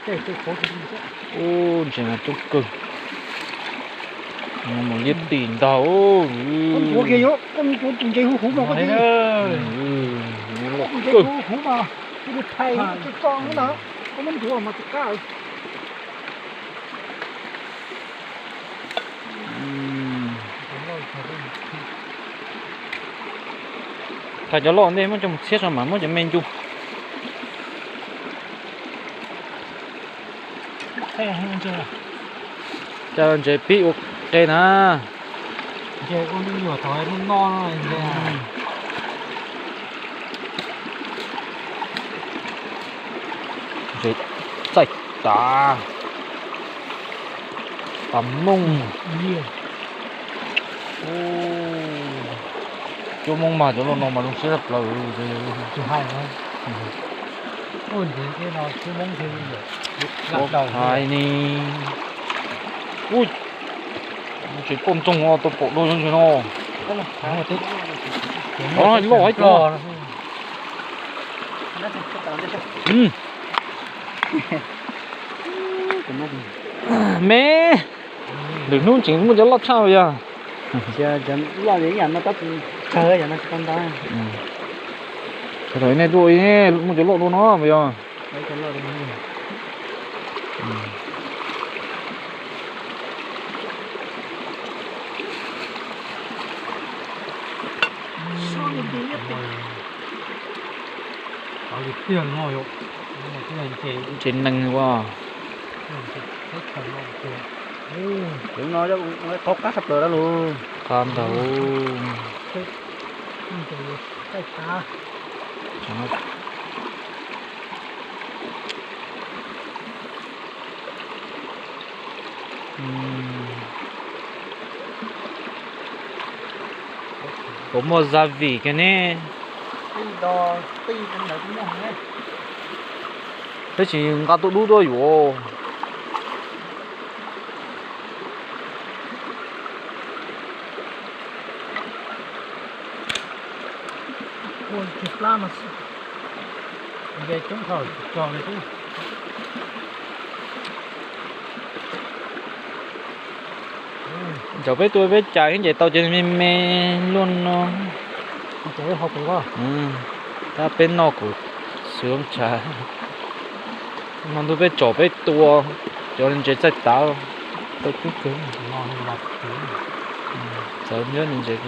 Ub, ntses mas coob kawg. Mus liab tim ntag. Thaij cov loj ntej muab coj mus txhiab tso mas muab cov me ncu. Cas ntses pib ua qe na. Ntses txaij tav, tas mooj. Cuab moob mas cov loj no mas zoo siab tshaj plaws. Ua hais ni. Ub, ntses poj ntxoog tau pom dua ntses no. Loj ib tug. Me, lwm hnub tseem muaj cov loj tshaj yog. Thaum nej tuaj muaj cov loj dua no yog. Ntses neeg ua. Tus no qab tshaj plaws dab lug. Qab ntag. Puas muaj gia vị kiag ne? Tab sis nqa tuaj dub tuaj yuav. Thaum peb tua peb cais nce tau ces me me luaj no. Tab peb noj kuv xwv tshav. No ntuj peb tsom peb tua cov ntses txaij tav tau coob kawg. Txawv nyob ntses.